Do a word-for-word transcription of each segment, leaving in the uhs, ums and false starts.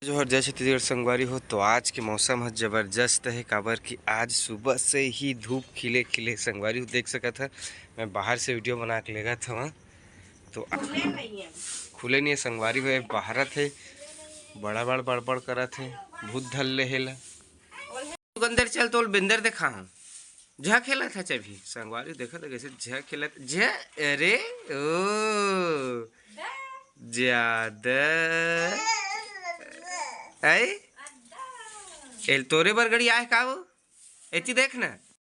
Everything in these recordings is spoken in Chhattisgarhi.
जोहार, जय छत्तीसगढ़ संगवारी हो। तो आज के मौसम ह जबरदस्त हे, काबर कि आज सुबह से ही धूप खिले खिले संगवारी हो, देख सकत ह। मैं बाहर से वीडियो बना के लेगत हवं, तो आ- खुले नहीं है। खुले नहीं है संगवारी हो, ये बाहरत हे, बड़ा बड़ बड़बड़ करत हे, भूत धर ले हे ला। चुकंदर चल, तोल बेंदर देखा हम। झा खेलत हे चभी। संगवारी देखत हे कैसे झा खेलत, झा, अरे, ओ, ज्यादा। आए? एल तोरे बर गड़ी आए का वो? एती देख ना।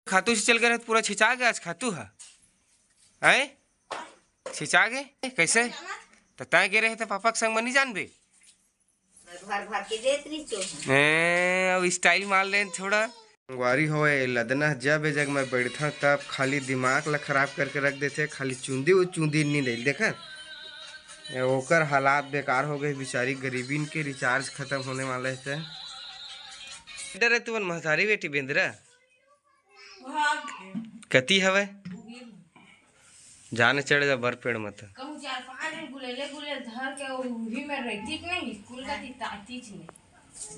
खातू से चल गए रहे, पूरा छिचा गया आज खातू हा। आए? छिचा गए? कैसे? त तय गे रहे त पापा के संग म नहीं जानबे? भर भर के देत रही तो। ए, अब स्टाइल मार लेन थोड़ा। संगवारी होए, लदना जब ए जग में बैठा तब खाली दिमाग ला खराब करके रख देथे, खाली चुंदी उ चुंदी नहीं दे। देखा, ए, ओकर हालात बेकार हो गए, बेचारी गरीबीन के रिचार्ज खत्म होने वाला है। ते डरे तुमन महतारी बेटी बेंदरा भाग गए। कती हवय? उगिर। जाने चढ़ जा बर पेड़ मत। कहूँ चार पांच दिन गुलेले गुलेले धर के उही में रहती कि नहीं, स्कूल का ती ताती च नहीं।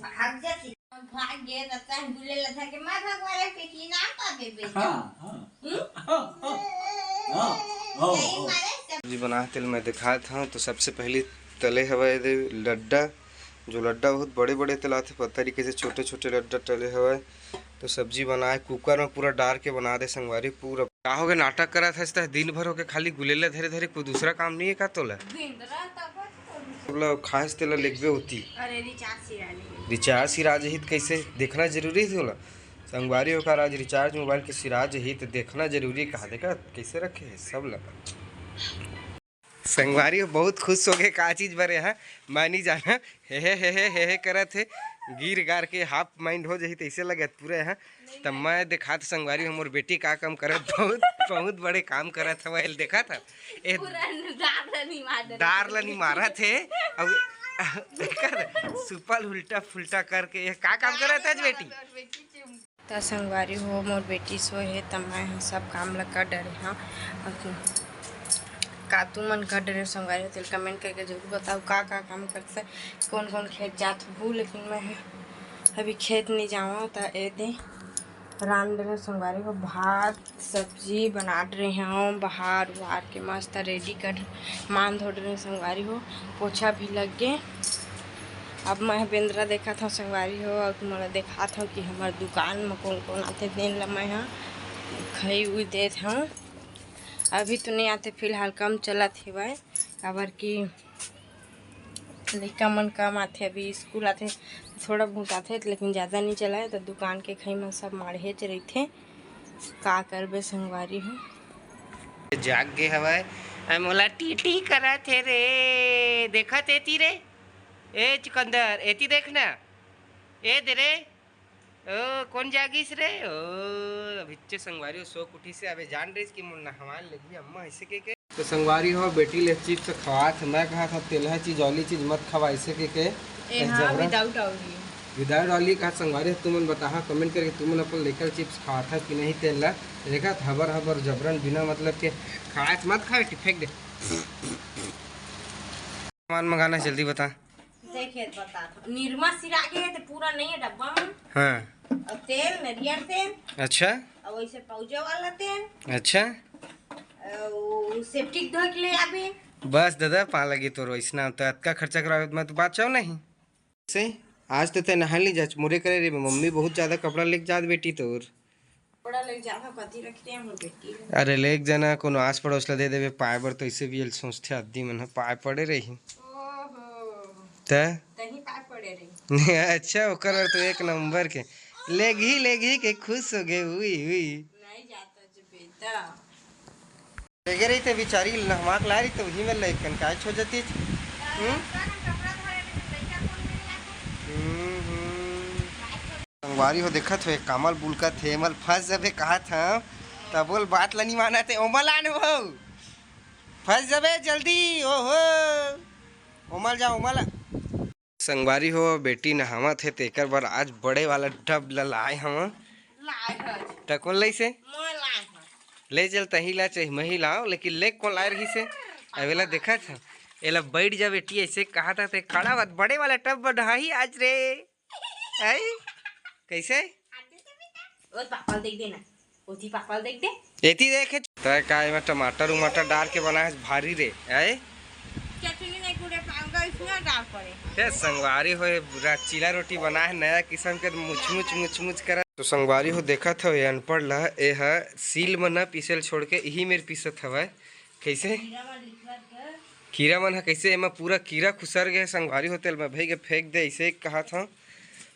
भाग जाती। हम भाग गए, तब तक गुलेला धर के मैं भगवान के की नाम पाबे बेटा। हाँ, हाँ। हम्म? हाँ, हाँ। हाँ, हाँ, नहीं हाँ। मारे सब। जी बना तेल मैं दिखात हूँ, तो सबसे पहले तले हवय दे लड्डा, जो लड्डा बहुत बड़े बड़े तलाथे, पता नहीं कैसे छोटे छोटे लड्डा तले हवय। तो सब्जी बनाए, कुकर में पूरा डार के बना दे संगवारी। पूरा का होगे, नाटक करत हस त दिन भर होके खाली गुलेला धरे धरे, कोई दूसरा काम नहीं है का तोला? दिन रात अब तोला खास तेला लेगबे होती। अरे रिचार्ज सिरा ले। रिचार्ज सिरा जही त कैसे देखना जरूरी है तोला? संगवारी होकर आज रिचार्ज मोबाइल के सिरा जही त देखना जरूरी है। कहा देखा कैसे रखे है सब लगा। संगवारी हो बहुत खुश हो गए, का चीज बरे है मैं नहीं जाना। हे हे हे हे हे हे करत हे, गिर गार के हाफ माइंड हो जही तैसे लगत पूरे है। तब मैं दिखात संगवारी हो मोर बेटी का काम करत, बहुत बहुत बड़े काम करत हवय। एल देखा था ए पूरा दार ला नहीं मार दे। दार ला नहीं मारत हे। अब सुपल उल्टा फुल्टा करके ये का काम करत है बेटी? त संगवारी हो, मोर बेटी सोए हे, त मैं ह सब काम ल कर डरे हंव। अउ का तुमन कर डरे हो संगवारी हो, तेल कमेंट करके जरूर बताओ, का का काम करथे, कौन कौन खेत जात हो। लेकिन मैं ह अभी खेत नहीं जावं, त ए दे रांध डरे संगवारी हो, भात सब्जी बना डरे हंव, बहार उहार के मस्त रेडी कर मान धो डरे संगवारी हो, पोछा भी लग गे। अब मैं बेंदरा देखत हंव संगवारी हो, अउ तुमन ला देखात हंव कि हमर दुकान म कोन कोन आथे, तेन ला मैं ह खई उई देत हंव। अभी तो नहीं आथे, फिलहाल कम चलत हेवय, काबर कि लइका मन कम आथे, अभी स्कूल आथे, थोड़ा बहुत आथे, लेकिन ज़्यादा नहीं चलय, तो दुकान के खई मन सब माढ़ेच रहिथे। का करबे संगवारी हो। जाग गे हवय। अ, मोला टी टी करत हे रे। देखत एती रे। ए चुकंदर, एती देख ना। ए दे रे। ओ, कौन जागिस रे? ओ, अभिच्चे संगवारी हो, सो उठी से अबे जान रहीस कि मोर नहवान लगी अम्मा ऐसे के के। तो संगवारी हो, बेटी ले चिप्स खवात हे। मैं कहा था तेलहा चीज, ऑयली चीज मत खवा, ऐसे के के। ए, हाँ, जबरन without oil। Without oil कहा संगवारी हो, तुमन बताहा कमेंट करके, तुमन अपन लेकर चिप्स खात हा कि नहीं तेल ला? देखा था हबर हबर जबरन बिना मतलब के खात मत खा बेटी, फेंक दे। सामान मंगाना है, जल्दी बता। देखे बता था। निरमा सिरा के है तो पूरा नहीं है डब्बा में। हाँ। और तेल, नरियर तेल। अच्छा। और वैसे पाउजे वाला तेल। अच्छा। और सेप्टिक धो के ले आबे। बस दादा, पा लगी तोर वैसना, तो अतका खर्चा करावे, मैं तो बात चाहो नहीं। से आज तो ते नहा ली जाच, मोरे करे रे, मम्मी बहुत ज्यादा कपड़ा लेके जात बेटी तोर। कपड़ा लेके जात हो, कति रखते हैं मोर बेटी। अरे लेके जाना, कोनो आस पड़ोस ला दे देबे, पाए बर तो इसे भी सोचते आदमी मन ह, पाए पड़े रही। ओहो। त? तही पाए पड़े रही। अच्छा, ओकर बर तो एक नंबर के। लेगही, लेगही के खुश हो गए, उई, उई। नहीं जाता जो बेटा। लेगे रही ते बिचारी नहवा के ला रही, तो वही में लइकन का छो जतीच। हम्म? हम्म, हम्म। संगवारी हो, देखत हो, एक कामल बुलकत हे, एमल फंस जबे कहत हंव, त बोल बात ल नी मानत हे, ओमल आन हो। फंस जबे जल्दी, ओहो। ओमल जा, ओमल। संगवारी हो, बेटी नहावत हे, तेकर बर आज बड़े वाला टब ल लाए हंव। लाए हस। त कोन लइसे? मैं लाए हंव। ले चल, तही ला चाहे मही लाओ, लेकिन ले कोन लाए रहिसे? अबेला देखत हंव। एला बैठ जा बेटी, ऐसे कहा था ते खड़ा मत, बड़े वाला टब बनाही आज रे। आई कैसे? ओ पापा ल देख देना, ओती पापा ल देख दे। एती देखे। तय का एमा टमाटर उमाटर डाल के बनाए भारी रे। आई चटनी नहीं कूड़े पाऊंगा, इसमें डाल पड़े। हे संगवारी होए, पूरा चीला रोटी बनाए, नया किस्म के मुचमुच मुचमुच करा। तो संगवारी हो, देखत हो ये अनपढ़ ला, ए ह सील मन ह पीसल छोड़ के इही मेर पीसत हवय। कैसे? कीरा मन ह कैसे एमा पूरा कीरा खुसर गए संगवारी हो, तेल में भई के फेंक दे, ऐसे ही कहत हव।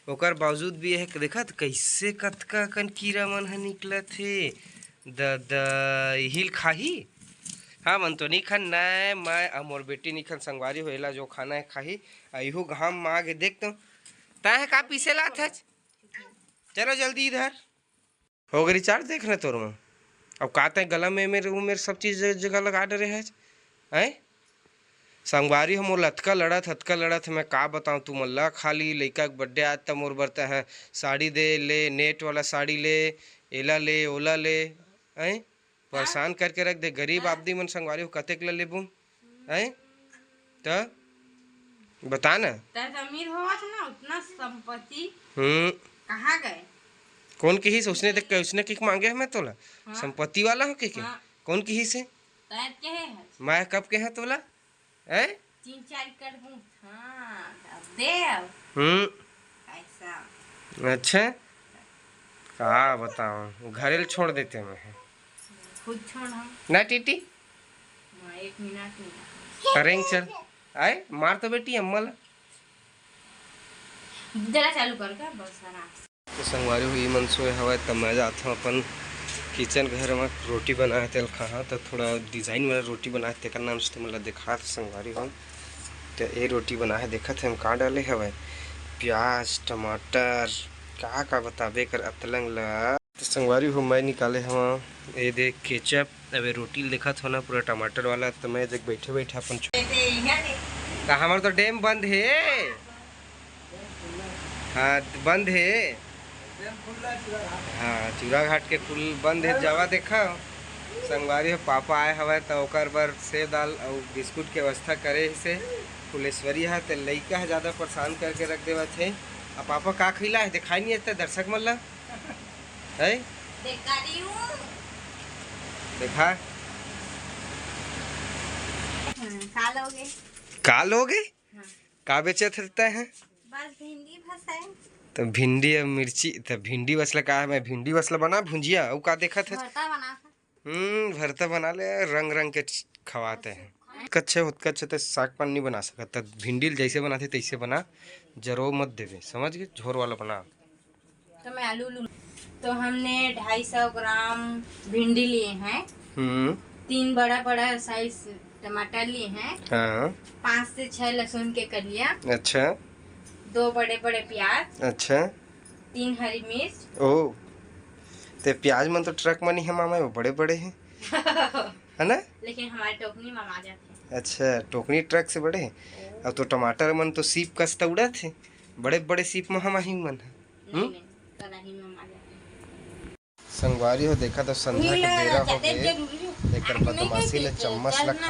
ओकर बावजूद भी यह देखत कैसे कतका कन कीरा मन ह निकलत हे। ददा इहिल खाही। हाँ, मन तो नहीं खान, ना मैं अउ मोर बेटी नहीं खान संगवारी हो, एला जो खाना है खाही। आ इहू घाम में आगे देख तो, तय का पीसे लात हच? चलो जल्दी इधर। हो गए रिचार्ज, देख ना तोर में। अब का तय गला में मेरे, वो मेरे सब चीज जगह लगा डरे है। हैं? संगवारी हो, मोर लतका लड़त, हतका लड़त, मैं का बताऊं तुमन ला, खाली लइका के बर्थडे आज त मोर बर तय ह साड़ी दे, ले नेट वाला साड़ी ले, एला ले, ओला ले, हैं? परेशान करके रख दे। गरीब आदमी मन संगवारी हो, कतेक ला लेबू, हैं? त बता ना। तय तो अमीर होवत ना, उतना संपत्ति हम्म। कहाँ गए? कौन किहिस? उसने देख के, उसने किक मांगे हमें तोला? हाँ। संपत्ति वाला हो के, के? हाँ। कौन किहिस हे? तय कहे है। मैं कब के है तोला? हैं? तीन चार एकड़ हूँ। हाँ, अब दे अब। हम्म। पैसा। अच्छा, का बताऊं, घरे ल छोड़ देते मैं। खुद छोड़ हम। ना टीटी। हाँ, एक मिनट नहीं। अरे चल, आए मार तो बेटी अम्मा ला। जरा चालू कर का, बस आराम से। तो संगवारी हो, ई मन सोए हवय, त मैं जात हव अपन किचन घर म रोटी बनाए तेल खाहा। त थोड़ा डिजाइन वाला रोटी बनाए, तेकर नाम से तुमन ला देखात संगवारी हो। त ए रोटी बनाए, देखत हन का डाले हवय, प्याज, टमाटर, का का बताबे कर अतलंग ला। त संगवारी हो, मैं निकाले हव ए दे केचप। अब ए रोटी ल देखत हो ना, पूरा टमाटर वाला, त मैं देख बैठे बैठे अपन छु- त हमर तो डैम बंद हे। हाँ, बंद हे। हाँ, चूरा घाट के पुल बंद हे। जावा देखा, संगवारी हो, पापा आए हवय त ओकर बर सेव दाल अउ बिस्कुट के व्यवस्था करे से फुलेश्वरी ह, ते लइका ह ज्यादा परेशान करके रख देवत हे। अब पापा का खिला हे, दिखाई नहीं देता दर्शक मन ला, है? देखा रही हूँ। देखा। हम्म, का लोगे? का लोगे? हाँ। का बेचत रहता है? बस भिंडी फंसाए। तो भिंडी और मिर्ची, तो भिंडी वसला का है, मैं भिंडी वसला बना भुंजिया, वो का देखत है? भरता बना था। हम्म, भरता बना ले, रंग रंग के च-, खवाते हैं। कच्चे होत कच्चे तो साग पान नहीं बना सकत, तो भिंडी ल जैसे बनाते तैसे बना, जरो मत देवे, समझ गए? झोर वाला बना। तो मैं आलू लूँ। तो हमने ढाई सौ ग्राम भिंडी लिए हैं, हम्म। तीन बड़ा बड़ा साइज टमाटर लिए हैं, हाँ। पाँच से छह लहसुन के कलियाँ, अच्छा। दो बड़े बड़े प्याज, अच्छा। तीन हरी मिर्च। ओ, ते प्याज मन तो ट्रक में नहीं है मामा, वो बड़े बड़े हैं, है ना? लेकिन हमारे टोकनी में आ जाते हैं। अच्छा, टोकनी ट्रक से बड़े हैं। ओ। अब तो टमाटर मन तो सीप कस त उड़त हे, बड़े बड़े सीप में हम आही मन ह। नहीं, हम्म? नहीं, कढ़ाई में आ जाते हैं। संगवारी हो, देखा तो संध्या के बेरा हो गए, एकर बदमाशी ले चम्मच ला खावा।